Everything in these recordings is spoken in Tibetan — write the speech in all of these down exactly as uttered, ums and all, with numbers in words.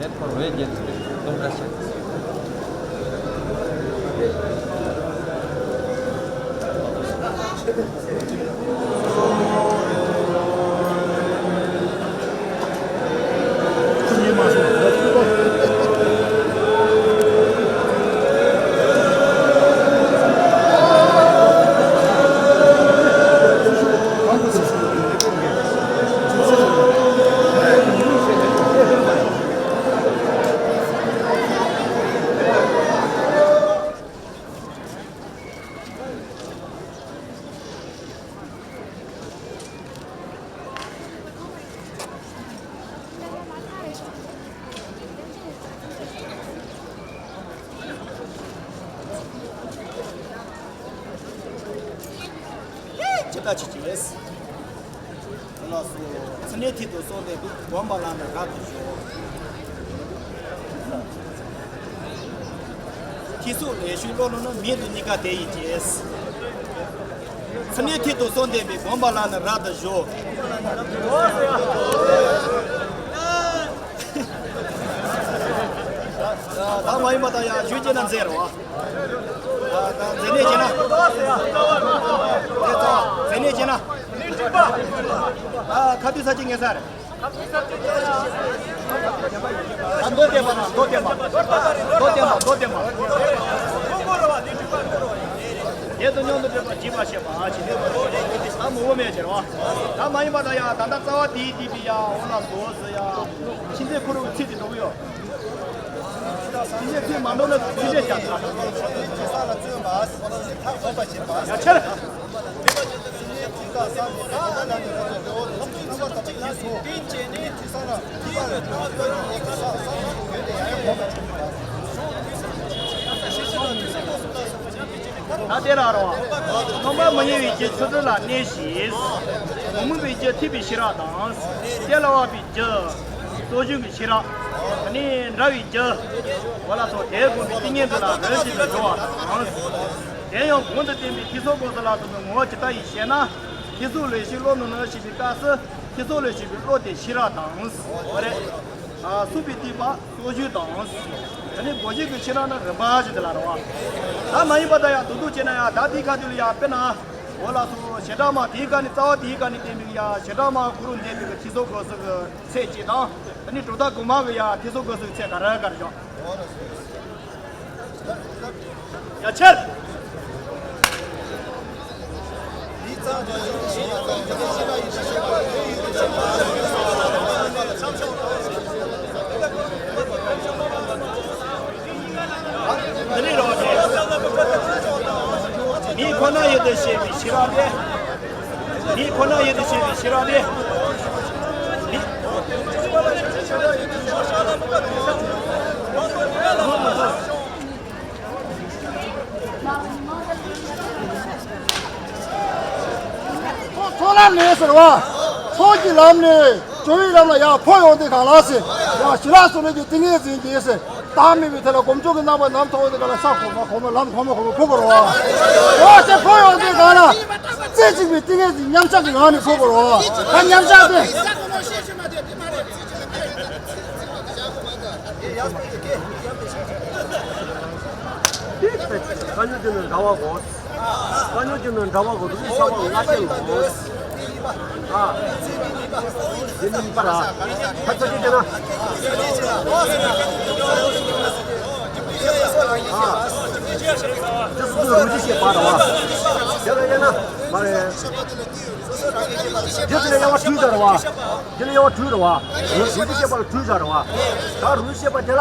དེར་འཁོར་བའི་རྒྱན་ཆེན་སྟོང་ཕྲག་ཕྱེད། ཇི་ལྟར་བྱེད་ཀྱི་རེད། ལགས་སོ། ཚུལ་གནས་མཐིལ་དུ་སོང་སྟེ་བསྒོམ་པ་ལ་ནི་རབ་ཏུ་ཞོག་ཐེ་ཚོམ་ལས་ཤུལ་བློ་ལོན་ན། མིང་དང་གཉིས་ཀ་དེ་ཡིས་བྱས། ཚུལ་གནས་ཐད་དུ་གསོལ་འདེབས་པའི། དགོངས་པ་ལ་ནི་རབ་ཏུ་གཞོལ། ད་མ་ཡིན་པ་དང་ཡང་ཞུ་རྒྱུ་ན་མཛད་རོགས། ད་མཛད་ནས་བྱས་ན། དེ་ཚོ་མཛད་ནས་བྱས་ན། ཨ། ཁ་ཐུག་ས་ཅིག་ངེས་ས་རེད། ཨ། མདོ་བསྟན་པ་ན། མདོ་བསྟན་པ། མདོ་བསྟན་པ། མདོ་བསྟན་པ། དེ་དང་མཉམ་དུ་འདྲེས་པ་འཇིགས་པར་བྱེད་པ། ཨ། ཇི་སྙེད་པ་ད་མི་འོ་མས་ཁྱེར་བ། ད་མ་ཡིན་པ་དང་ཡང་ད་ལྟ་རྩ་བ་དེའི་སྟེང་པའི་ཡང་འོ་ན་ཟོ་ཟེར་ཡ། ཕྱི་མཛེས་ཁོ་རང་གི་ཚིག་དེ་འགྲོ་གི་ཡོད། ཕྱི་མཛེས་ཚིག་མ་འགྲོ་ན་ཕྱི་མཛེས་ཀྱང་ད། ཡ་ཁྱེར། ད་དེ་ར་རོ། སྟོང་པ་མི་གཡོ་བའི་རྒྱུ་ཆོ་འཕྲུལ་ལ་གནས་ཤིང་། མི་རྨོངས་པའི་རྒྱུ་ཐེག་པའི་ཤེས་རབ་དང་། དེ་ལ་དབབ་པའི་རྒྱུ་རྟོགས་བྱེད་ཀྱི་ཤེས་རབ། དེ་ནས་འདྲ་བའི་རྒྱུ་འོ་ལ་སོགས་དེ་བསྒོམས་པའི་ཏིང་ངེ་འཛིན་ལ་རིམ་བཞིན་དུ་སྦྱོར་བ་དང་། དེ་ཡང་གོང་དུ་བསྟན་པའི་ཐེག་མཆོག་སྒོམ་གསུམ་ལ་སོགས་པའི་ངོ་བོ་ཇི་ལྟ་ཡིས་ཤེ་ན། ཐེ་ཚོམ་ལས་ཤུལ་བློ་ལོན་ན་ཞེས་པའི་སྐབས་སུ། ཐེ་ཚོམ་ལས་ཤུལ་བའི་བློ་དེ་ཤེས་རབ་དང་། རེད། ཨ། སྲིད་པའི་སྡིག་པ་རྟོགས་བྱེད་དང་། དེ་ནས་སྒོམ་བྱེད་ཀྱི་ཤེས་རབ་ནི་རིམ་པ་བཞིན་དུ་ལ་རེད་བ། ད་མ་ཡིན་པ་དང་ཡང་དུ་དུ་བྱས་ན་ཡང་ད་དེའི་ཁ་ཐུག་ལ་ཡང་དཔེར་ན། འོ་ལགས་སོ། བྱེ་བྲག་སྨྲ་དེའི་སྒང་ནས་རྩ་བ་དེའི་སྒང་ནས་བསྟན་པའི་ཡང་བྱེ་བྲག་སྨྲ་གུ་རུ་འདས་པའི་ཐེག་མཆོག་སྒོམ་གསུམ་གྱི་ཚད་གཅིག་དང་། དེ་ནས་གྲུབ་མཐའ་གོང་མ་གི་ཡང་ཐེག་མཆོག་སྒོམ་གསུམ་གྱི་ཚད་ག་རེ་ག་རེ་བཞག་ཡ་ཁྱེར། འདི་ནི་རོ་ནི། མིག་ཁོ་ན་ཡུལ་དུ་ཤེས་པའི་ཤེས་རབ་སྟེ། མིག་ཁོ་ན་ཡུལ་དུ་ཤེས་པའི་ཤེས་རབ་སྟེ། མིག་ཚོགས་ལམ་ནས་ཟེར་བ། ཚོགས་ཀྱི་ལམ་ནས་སྦྱོར་བའི་ལམ་ལ་ཡང་འཕོ་ཡོང་དུས་གང་ལ་ཟེར། ཡང་ཞི་ལྷག་བཟོ་ལས་ཀྱི་ཏིང་ངེ་འཛིན་གྱིས་ཟེར། བདག་མེད་པའི་དེ་ལ་སྒོམ་བྱུང་གི་རྣམ་པ་ནམ་མཐོང་བའི་དེ་ག་ལ་ས་གོང་མ་གོང་མ་ལམ་གོང་མ་གོང་མ་འཕོ་དགོས་རེད་བ། འོ་དེ་འཕོ་ཡོང་དུས་གང་ལ། རྩེ་གཅིག་པའི་ཏིང་ངེ་འཛིན་མཉམ་བཞག་གི་ངང་ནས་འཕོ་དགོས་རེད་བ། ད་མཉམ་བཞག་དེ། དཀའ་རྙོག་ཅན་ནི་འདྲ་བ་གོ། དཀའ་རྙོག་ཅན་ནི་འདྲ་བ་གོ་རུ་ས་བ་ལྔ་ཅན་ལ་གོ། ཨ། དེ་ནི་གཉིས་པ་ར། ཁ་ཚ་ཅན་ན། ཨ། ཅི་སུ་རུ་ཅི་ཤེས་པ་ར་བ། དེ་ལ་ཡ་ན་མ་རེད། དེ་ལ་ཡ་བ་དུས་ད་ར་བ། དེ་ལ་ཡང་བ་དྲུག་རེད་བ། རུ་རུ་བཤད་པ་ལ་དྲུག་བཞག་རེད་བ། ད་རུ་བཤད་པ་དེ་ལ།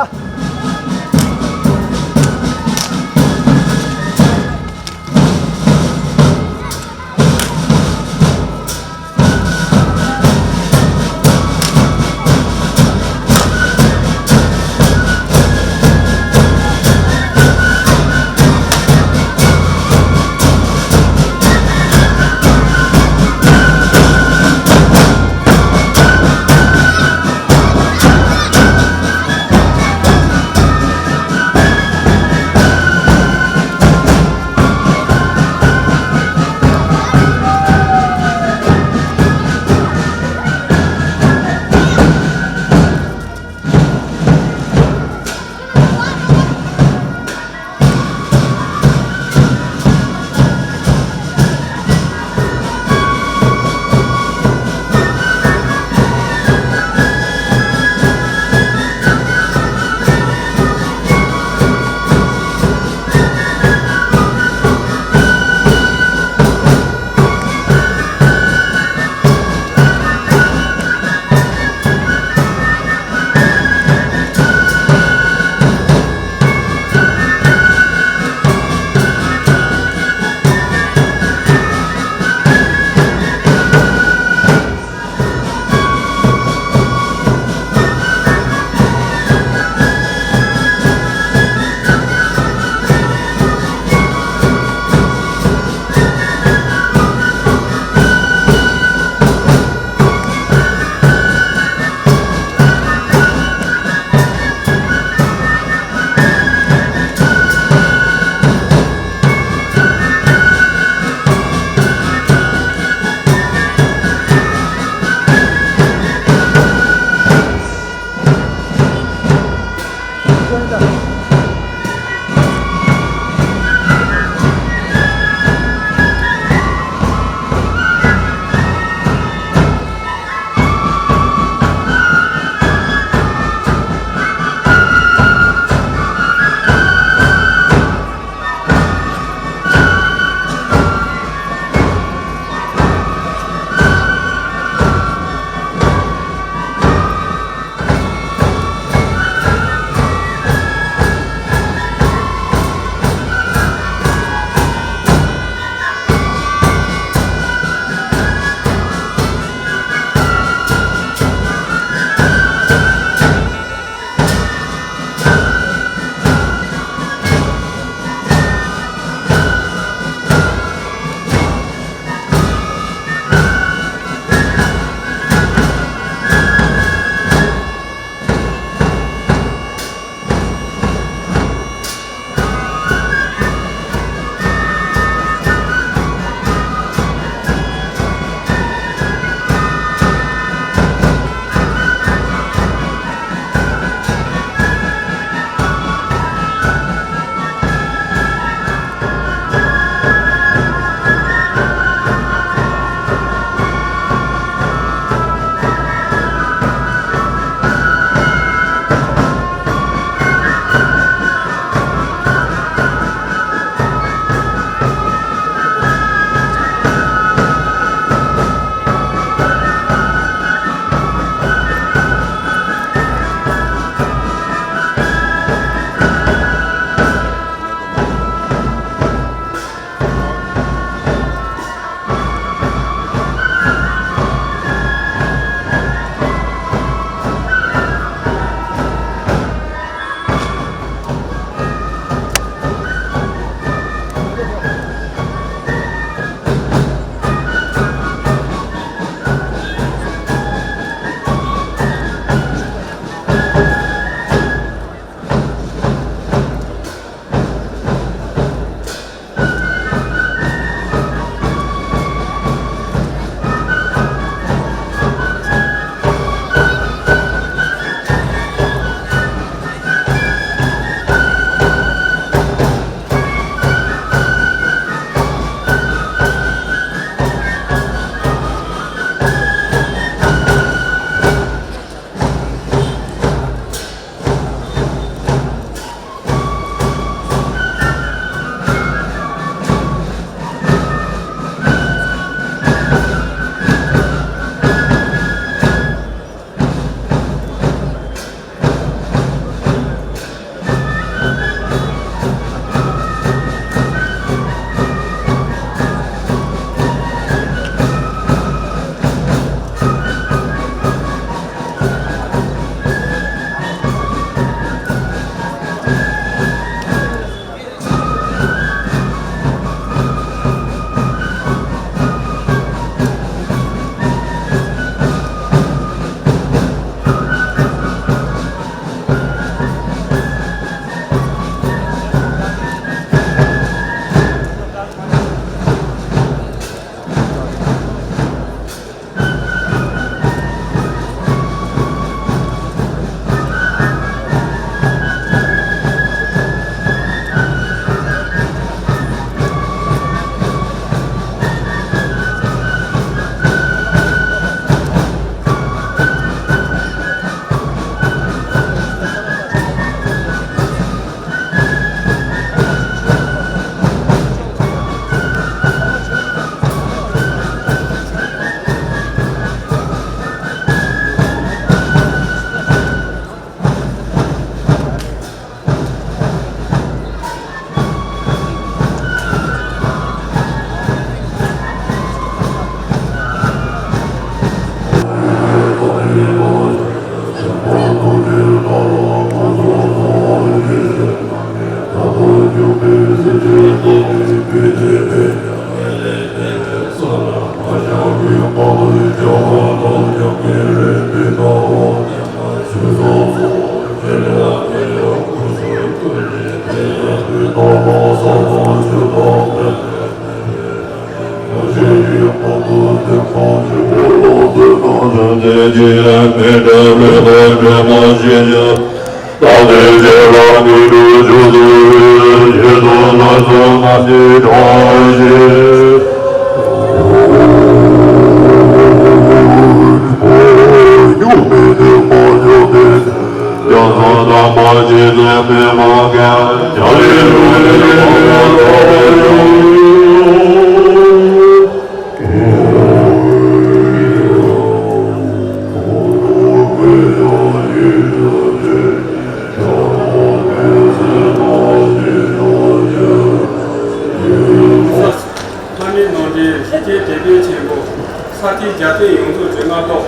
ལྷ་མིའི་ནོར་འདྲེན་ལྷས་བསྐྱེད་དད་པའི་ཆེན་པོ། ས་སྟེང་རྒྱལ་བསྟན་ཡོངས་རྫོགས་སྒྲོལ་མ་ཐོབ།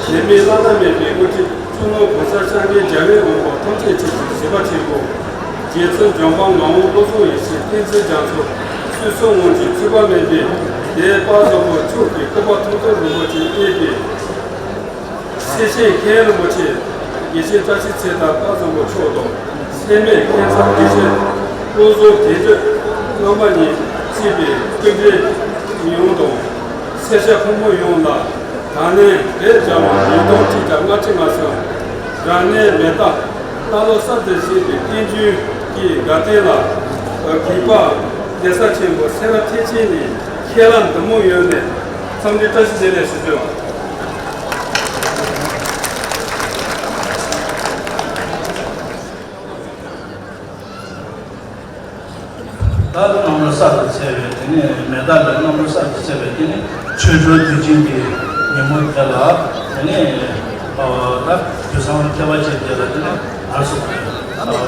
གཞན་མི་བླ་ན་མེད་པའི་དབུ་ཁྲིད་གཙུག་ལག་གོང་ས་སྐྱབས་མགོན་རྒྱལ་བའི་དབང་པོ་ཐམས་ཅད་མཁྱེན་ཅིང་གཟིགས་པ་ཆེན་པོ། རྗེ་བཙུན་ལྗོན་པ་ངག་དབང་བློ་བཟང་ཡེ་ཤེས་བསྟན་འཛིན་རྒྱ་མཚོ་སྲིད་གསུམ་དབང་བྱེད་ཚེ་དཔག་མེད་པའི་དེད་དཔལ་བཟང་པོ་མཆོག་གི་སྐུ་པར་ཐུགས་དམ་རིན་པོ་ཆེ་གཡས་པའི། སེར་བྱེས་མཁན་རིན་པོ་ཆེ་དགེ་བཤེས་བཀྲ་ཤིས་ཚེ་བརྟན་དཔལ་བཟང་པོ་མཆོག་དང་། སེར་སྨད་མཁན་ཚབ་དགེ་བཤེས་བློ་བཟང་དོན་གྲུབ་རྣམ་པ་གཉིས་གཙོས་པའི་སྐུ་མགྲོན་ཡོངས་དང་། སེར་སྐྱ་ཕོ་མོ་ཡོངས་ལ་ད་ནས་བོད་རྒྱལ་ལོ་ཉིས་སྟོང་ཁྲི་ཀ་ལྔ་ཁྲི་ལྔ་སོང་། རབ་གནས་མེ་སྟག་ལྷ་ལོ་གསར་དུ་བཞད་པའི་རྟེན་འབྱུང་གི་དགའ་སྟོན་ལ་གུས་པ་གདན་ས་ཆེན་པོ་སེ་ར་ཐེག་ཆེན་ནས་ཁས་བླངས་འདུ་མོ་ཡོད་ནས་འཚམས་འདྲི་བཀྲ་ཤིས་བདེ་ལེགས་ཞུ་རྒྱུ། ད་གནམ་ལོ་གསར་དུ་ཚེས་པའི་དེ་ནས་མེ་སྟག་ལ་གནམ་ལོ་གསར་དུ་ཚེས་པའི་དེ་ནས་ཆོས་འཁོར་དུས་ཆེན་གྱི་ཉིན་མོ་དེ་ལ་དེ་ནས་ད་དུས་བཟང་ཁྱད་པར་ཅན་དེ་ལ་དེ་ནས་ཨར་སོ་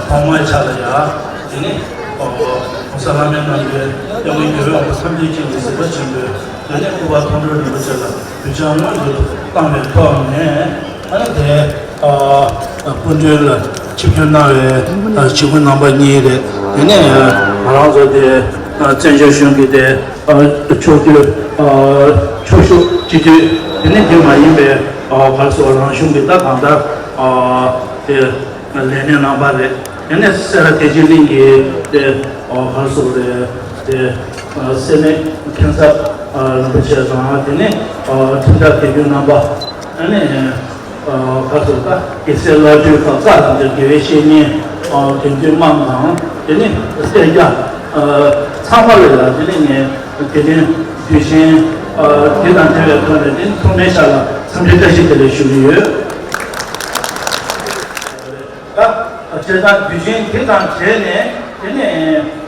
ཐོག་མའི་ཆ་ལ་ཡ་དེ་ནས་༸གོང་ས་ལྷ་མིའི་རྣམ་འདྲེན་སྐྱབས་མགོན་རྒྱལ་བའི་དབང་པོ་ཐམས་ཅད་མཁྱེན་པའི་གཟིགས་པ་ཆེན་པོས་དེ་ནས་སྐུ་པར་མཐོང་གྲོལ་རིན་པོ་ཆེ་ལ་གུས་ཕྱག་སྔོན་དུ་བཏང་བའི་ཐོག་ནས། ཨ་ནི་དེ་ཨ་སྐུ་མགྲོན་ལ་ཆིབས་བསྒྱུར་གནང་བའི་ཨ་ཇུས་འགོད་རྣམ་པ་གཉིས་རེད། དེ་ནས་ང་རང་ཚོ་དེ་ཨ་བཙན་བྱོལ་གཞུང་གི་དེ་ཨ་ཕྱོགས་བསྡུས་ཨ་ཕྱོགས་བཞུགས་སྤྱི་འཐུས། དེ་ནས་དེ་མ་ཡིན་པའི་ཨ་ག་རེ་ཟེར་རང་གཞུང་གི་ད་གང་ལྟར། ཨ་དེ་ལས་སྣེ་རྣམ་པ་རེད། དེ་ནས་སེ་ར་བདེ་ཆེན་གླིང་གི་དེ་ཨ་གར་སོགས་རེད། དེ་ཨ་སེ་མེད་མཁན་ཚབ་ཨ་རིན་པོ་ཆེ་དང་། དེ་ནས་ཨ་ཁྲིམས་བདག་དགེ་འདུན་རྣམ་པ། ཨ་ནས་ཨ་གར་སོགས་ད་དགེ་སེར་བླ་སྤྲུལ་ཁག་བཀའ་དང་དེ་དགེ་བའི་བཤེས་གཉེན། ཨ་དགེ་འདུན་དམངས་དང་། དེ་ནས་སེར་སྐྱ་ཨ་ཚང་མ་ལ་ཡང་དེ་ནས་ངས་དེ་རིང་དུས་ཆེན་ཨ་དེ་དང་འབྲེལ་བའི་ཐོག་ནས་དེ་ནས་ཐོག་མའི་ཆ་ལ་འཚམས་འདྲི་བཀྲ་ཤིས་བདེ་ལེགས་ཞུ་གི་ཡོད། ད་བྱས་ཙང་དུས་ཆེན་དེ་དང་འབྲེལ་ནས་དེ་ནས་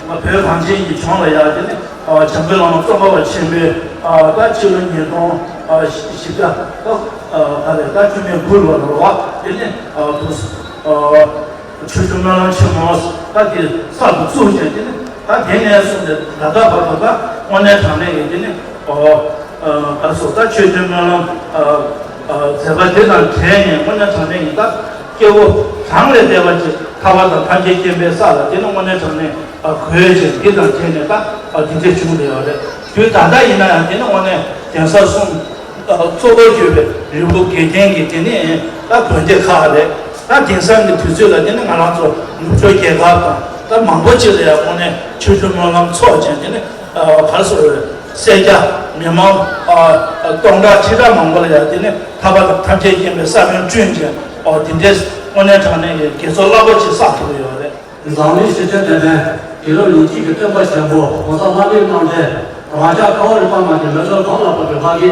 ང་བོད་གངས་ཅན་གྱི་ལྗོངས་ལ་ཡང་དེ་ནས་ཨ་བྱམས་མགོན་བླ་མ་ཙོང་ཁ་པ་ཆེན་པོའི་ཨ་ད་ཕྱི་ལོ་ཉིས་སྟོང་ཨ་བཞི་བརྒྱ་ད་ཨ་ག་རེ་ད་བཅུ་མེད་དགུ་ལོ་ལ་རེད་བ། དེ་ནས་ཨ་དུ་ཨ་ཆོས་འབྱོར་སྨོན་ལམ་ཆེན་མོ་ད་དེ་གསར་དུ་བཙུགས་བྱས། དེ་ནས་ད་དེ་ནས་བཟུང་སྟེ་ད་ལྟ་བར་དུ་ད་དངོས་གནས་དྲང་གནས་ཀྱི་དེ་ནས་ཨ་ཨ་ག་སོ་ད་ཆོས་འབྱོར་སྨོན་ལམ་ཨ་ཨ་མཛད་པ་དེ་དང་འབྲེལ་ནས་དངོས་གནས་དྲང་གནས་ཀྱི་ད་སྐྱེ་བོ་གང་ལས་འདས་པ་ཅིག་ཐར་པ་དང་ཐམས་ཅད་མཁྱེན་པའི་ས་ལ་དེ་ནི་དངོས་གནས་དྲང་གནས་ཨ་གོས་ཅིག་འདི་དང་འབྲེལ་ནས་ད་ཨ་འདི་འདྲས་བྱུང་བསྡད་ཡོད་རེད། དུས་ད་ལྟ་ཡིན་ན་ཡང་དེ་ནི་དངོས་གནས་གདན་ས་གསུམ་ཨ་གཙོ་བོར་གྱུར་པའི་རི་བོ་དགེ་ལྡན་གྱི་དེ་ནི་ད་དགོན་སྡེ་ཁག་རེད། ད་དེང་སང་གི་དུས་ཚོད་ལ་དེ་ནི་ང་རང་ཚོ་ནུབ་ཕྱོགས་རྒྱལ་ཁབ་དང་ད་མང་པོ་ཅིག་ལ་ཡང་དངོས་གནས་ཆོས་འབྱོར་སྨོན་ལམ་ཚོགས་ཅིང་དེ་ནི་ཨ་ག་རེ་ཟེར་དགོས་རེད། སེར་སྐྱ་མི་མང་ཨ་ཨ་སྟོང་ཕྲག་ཁྲི་ཕྲག་མང་པོ་ལ་ཡང་དེ་ནི་ཐར་པ་དང་ཐམས་ཅད་མཁྱེན་པའི་ས་བོན་བསྐྲུན་ཅིང་། ཨོ་དེ་འདྲའི་དངོས་གནས་དྲང་གནས་ཀྱི་དགེ་ཚོགས་རླབས་པོ་ཆེ་བསགས་ཐུབ་ཀྱི་ཡོད་རེད། འཛམ་གླིང་ཞི་བདེ་དོན་ལྡན་དགེ་ལུགས་ཉིན་གཅིག་གི་སྟོན་པ་ཆེན་པོ་༸གོང་ས་ལྷ་མིའི་རྣམ་འདྲེན་རང་ཅག་ཁ་བ་རི་པ་མ་གི་མེ་ཏོག་གང་ལ་ཕོག་པའི་བར་གྱི།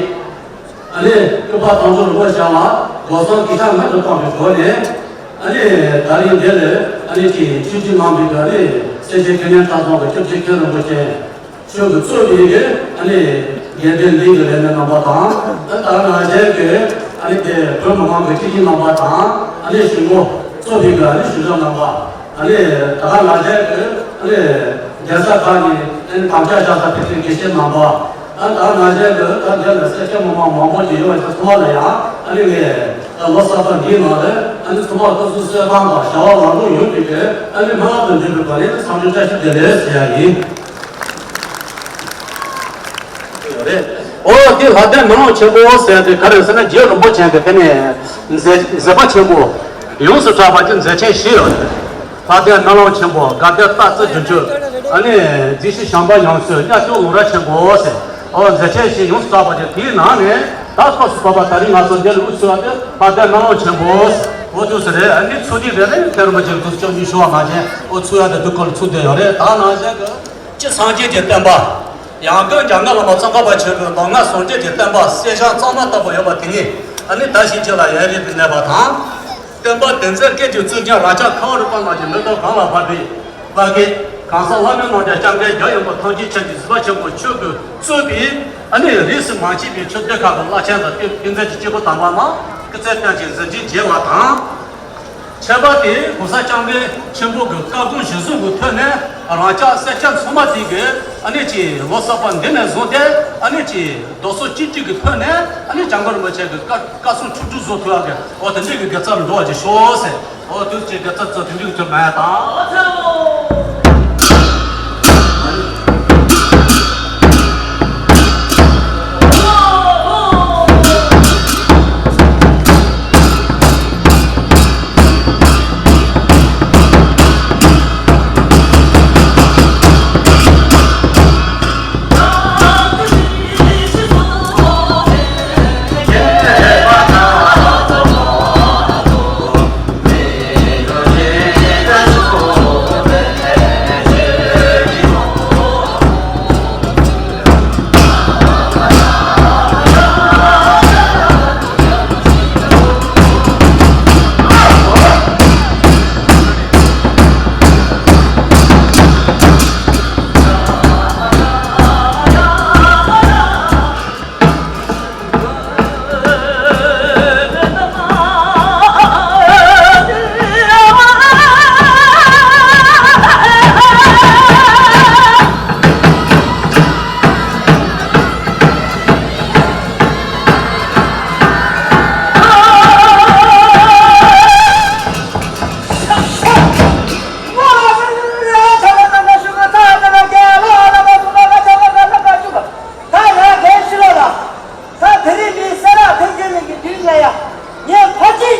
ཨ་ནི་སྐུ་པར་དམ་ཚོགས་རིན་པོ་ཆེ་ལ་སྒོ་གསུམ་གྱི་ཕྱག་མངོན་དུ་བཏང་བའི་སྒོ་ནས། ཨ་ནི་ད་རིང་འདི་ལ་ཨ་ནི་ཅིག་ཆིབས་བསྒྱུར་གནང་བའི་ཨ་ནི་སེར་བྱེས་མཁས་སྙན་གྲྭ་ཚང་གི་སྐྱབས་རྗེ་མཁན་རིན་པོ་ཆེ་མཆོག་གིས་གཙོས་པའི་ཨ་ནི་དགེ་ལྡན་གླིང་གི་ལས་སྣེ་རྣམ་པ་དང་། ད་ལྟ་ང་བཅས་ཀྱི་ཨ་ནི་དེ་བོད་མི་མང་གི་སྤྱི་འཐུས་རྣམ་པ་དང་། ཨ་ནི་གཞུང་གཙོས་པའི་ཨ་ནི་གཞུང་ཚབ་རྣམ་པ། ཨ་ནི་ད་ག་ནང་བཞིན་གྱི་ཨ་ནི་གདན་ས་ཁག་གི་ཨ་ནི་དམ་བཅའ་བཞག་ས་ཕལ་ཆེར་དགེ་བཤེས་རྣམ་པ། ཨ་ད་ག་ནང་བཞིན་གྱི་ད་འདི་ལ་སེར་སྐྱ་མི་མང་མང་པོ་ཅིག་ཡོད་པ་ཚང་མ་ལ་ཡང་ཨ་ནི་ངས་ད་ལོ་གསར་པ་འདིའི་ནང་ལ་ཨ་ནི་ཚང་མ་སྐུ་གཟུགས་གསལ་ཐང་དང་བྱ་བ་ལམ་ལྷོང་ཡོང་རྒྱུ་གི་ཨ་ནི་སྨོན་ལམ་དང་འབྲེལ་བའི་སྒོ་ནས་འཚམས་འདྲི་བཀྲ་ཤིས་བདེ་ལེགས་ཟེར་ཡ་ཡིན། ཡོད་རེད། འོ་དེ་ལྷ་ལྡན་སྨོན་ལམ་ཆེན་པོ་ཟེར་དེ་ག་རེ་ཟེར་ན། རྗེ་རིན་པོ་ཆེ་གི་དེ་ནས་མཛད་མཛད་པ་ཆེན་པོ་ཡོངས་སུ་གྲགས་པ་གྱི་མཛད་ཆེན་བཞི་ཡོད་རེད། ལྷ་ལྡན་སྨོན་ལམ་ཆེན་པོ། དགའ་ལྡན་སྟག་རྩེ་སྒྱུ་འཕྲུལ། ཨ་ནི་རྗེ་ཤུལ་བྱམས་པ་ཡང་སོས། གཉའ་གཅོད་ལུང་ར་ཆེན་པོ་ཟེར། འོ་མཛད་ཆེན་བཞི་ཡོངས་སུ་གྲགས་པ་དེ། དེའི་ནང་ནས་ད་སྐབས་སུ་བབ་པ་ད་རིང་ང་ཚོ་འདིར་དབུ་ཚུགས་པ་དེ་ལྷ་ལྡན་སྨོན་ལམ་ཆེན་པོ་ཟེར། འོ་དུས་སུ་རེད། ཨ་ནི་ཚུགས་དུས་རེད། ཨ་ནི་མཁན་རིན་པོ་ཆེ་གི་དུས་སུ་སྐྱབས་འཇུག་ཞུ་བ་མ་བྱས། འོ་ཚུགས་ཡ་དེ་དུས་སྐབས་ལ་ཚུགས་བསྡད་ཡོད་རེད། ད་ནང་བཞིན་གྱི། སྤྱིར་སངས་རྒྱས་ཀྱི་བསྟན་པ། ཡང་སྒོས་འཇམ་མགོན་བླ་མ་ཙོང་ཁ་པ་ཆེན་པོའི་མདོ་སྔགས་ཟུང་འབྲེལ་གྱི་བསྟན་པ་གསེར་སྦྱངས་གཙང་མ་ལྟ་བུ་ཡོད་པ་དེ་ཉིད་ཨ་ནི་ད་ཞིག་ཅིག་ལ་ཡར་རྒྱས་སུ་གནས་པ་དང་། བསྟན་པ་དེ་མཛད་སྐད་ཅིག་བཙུགས་ཀྱང་རང་ཅག་ཁ་བ་རི་པ་མ་གི་མེ་ཏོག་གང་ལ་ཕོག་པའི་བར་གྱི། གང་ཟག་ལྷ་མིའི་རྣམ་འདྲེན་སྐྱབས་མགོན་རྒྱལ་ཡོངས་པ་ཐམས་ཅད་མཁྱེན་ཅིང་གཟིགས་པ་ཆེན་པོ་མཆོག་གིས་གཙོས་པའི་ཨ་ནི་རིས་སུ་མ་ཆད་པའི་ཆོས་སྡེ་ཁག་གི་བླ་ཆེན་དང་དཔེ་དཔེ་མཛོད་ཀྱི་སྐྱེས་བུ་དམ་པ་རྣམས་སྐུ་ཚེ་བརྟན་ཅིང་གཟི་བརྗིད་རྒྱས་པ་དང་། ཁྱད་པར་དེ་༸གོང་ས་༸སྐྱབས་མགོན་ཆེན་པོ་གི་བཀའ་དགོངས་གཞིར་བཟུང་གི་ཐོག་ནས་རང་ཅག་སེར་སྐྱ་ཚང་མ་དེ་གི་ཨ་ནི་ཅིག་ལོ་གསར་པ་འདི་ནས་བཟུང་སྟེ་ཨ་ནི་ཅིག་རྡོག་རྩ་གཅིག་སྒྲིལ་གྱི་ཐོག་ནས་ཨ་ནི་འཇམ་མགོན་རིན་པོ་ཆེ་གི་བཀའ་བཀའ་གསུང་ཐུགས་སྒྲུབ་བཟོ་ཐུབ་ཡག་གི། འོ་དེ་འདྲའི་གི་དགེ་རྩར་འགྲོ་བ་ཅིག་ཤོག་ཟེར། འོ་དུས་ཀྱི་དགེ་རྩ་ཚོ་དེ་འདྲའི་གི་ཐོག་མ་ཡ་དང་།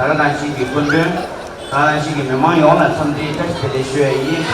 ད་ག་ནང་བཞིན་གྱི་སྐུ་མགྲོན། ད་ག་ནང་བཞིན་གྱི་མི་མང་ཡོངས་ལ་འཚམས་འདྲིའི་བཀྲ་ཤིས་བདེ་ལེགས་ཞུ་ཡ་ཡིན།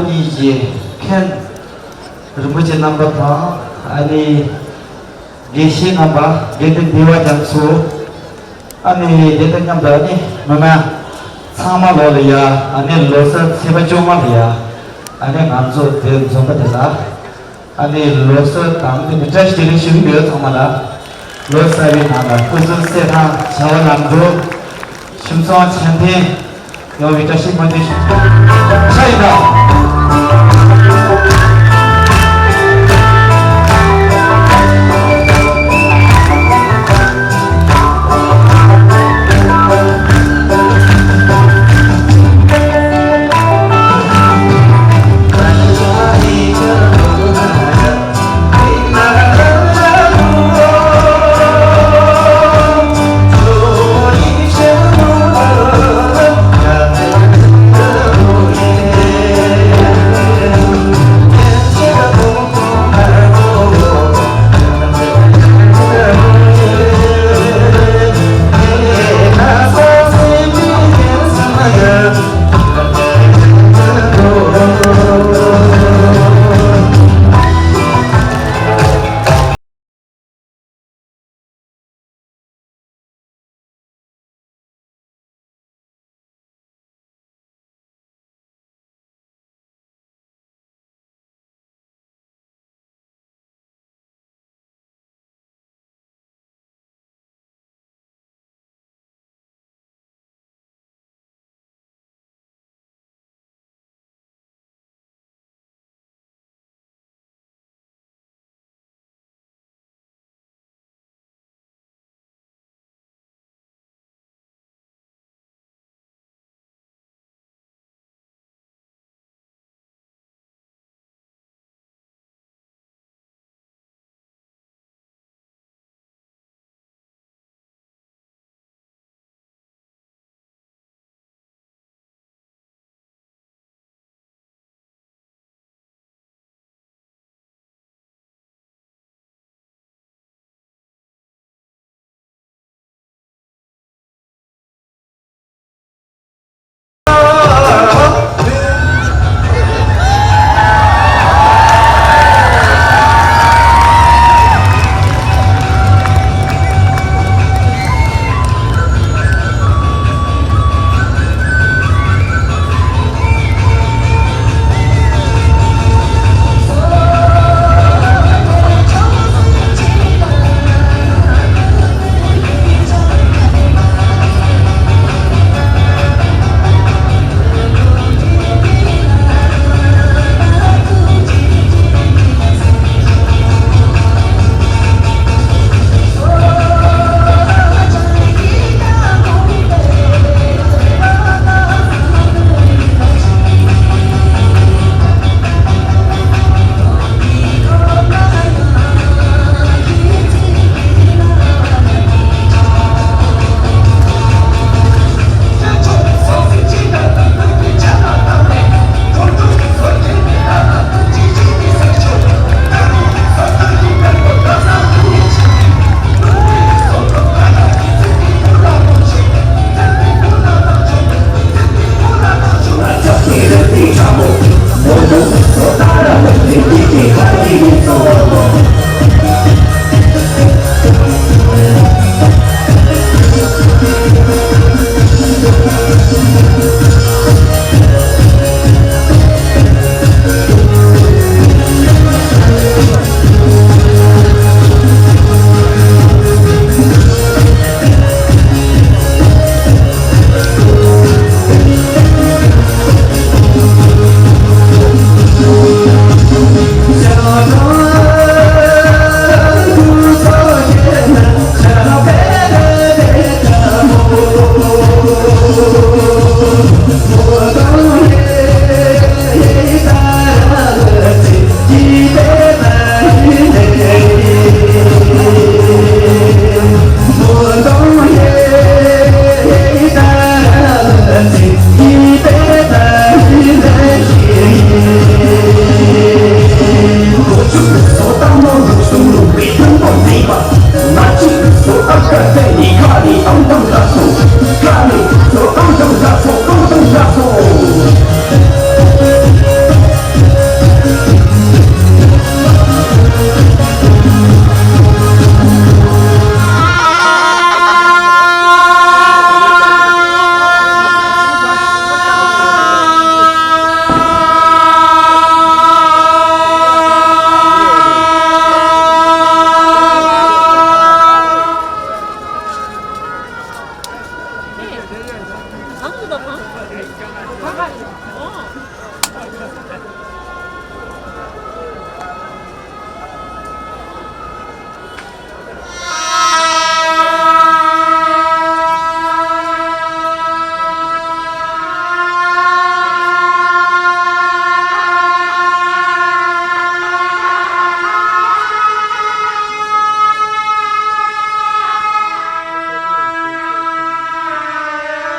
གཉིས་ཀྱི་མཁན་རིན་པོ་ཆེ་རྣམ་པ་དང་། ཨ་ནི་དགེ་བཤེས་རྣམ་པ། དགེ་འདུན་འདུས་པ་རྒྱ་མཚོ། ཨ་ནི་དེ་དང་མཉམ་དུ་ཨ་ནི་མི་མང་ཚང་མ་ལོ་ལ་ཡ། ཨ་ནི་ལོ་གསར་ཚེས་པ་བཅོ་ལྔ་ལ་ཡ། ཨ་ནི་ང་ཚོ་དེ་འཛོམས་པ་དེ་ལ། ཨ་ནི་ལོ་གསར་དང་དེ་ནི་བཀྲ་ཤིས་བདེ་ལེགས་ཞུ་གི་ཡོད། ཚང་མ་ལ་ལོ་གསར་བའི་ནང་ལ་སྐུ་གཟུགས་གསལ་ཐང་། བྱ་བ་ལམ་འགྲོ། ཁྱིམ་ཚང་ཆ་མཐུན་ཡོང་བའི་བཀྲ་ཤིས་སྨོན་འདུན་ཞུ། ཆ་ཡིན་ན།